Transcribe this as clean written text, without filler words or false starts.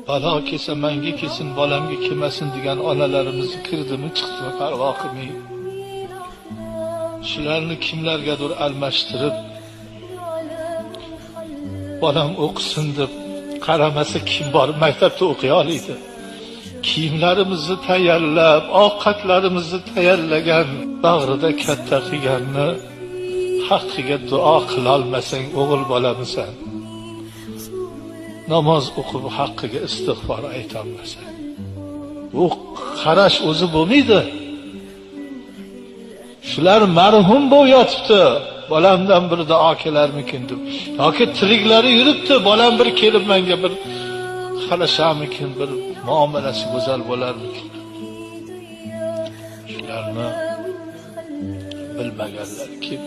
Balo kelsa menga kelsin, bolamga kelmasin degan onalarimizni kirdimi chiqdimi parvo qilmay, shularni kimlargadir almashtirib, bolam o'qisin deb qaramasa kim borib maktabda o'qiy oladi? Kiyimlarimizni tayyorlab, ovqatlarimizni tayyorlagan, bag'rida katta qilganni haqqiga duo qilolmasang o'g'il bolamisan. Namoz o'qib haqqiga istig'for aytolmasang. Bu qarash o'zi bo'lmaydi. Shular marhum bo'lib yotibdi. Bolamdan bir duo kelarmikin deb. Yoki tiriklari yuribdi, bolam bir kelib menga bir qarasharmikin, bir muomalasi go'zal bo'larmikin. Shularni bilmaganlar kim?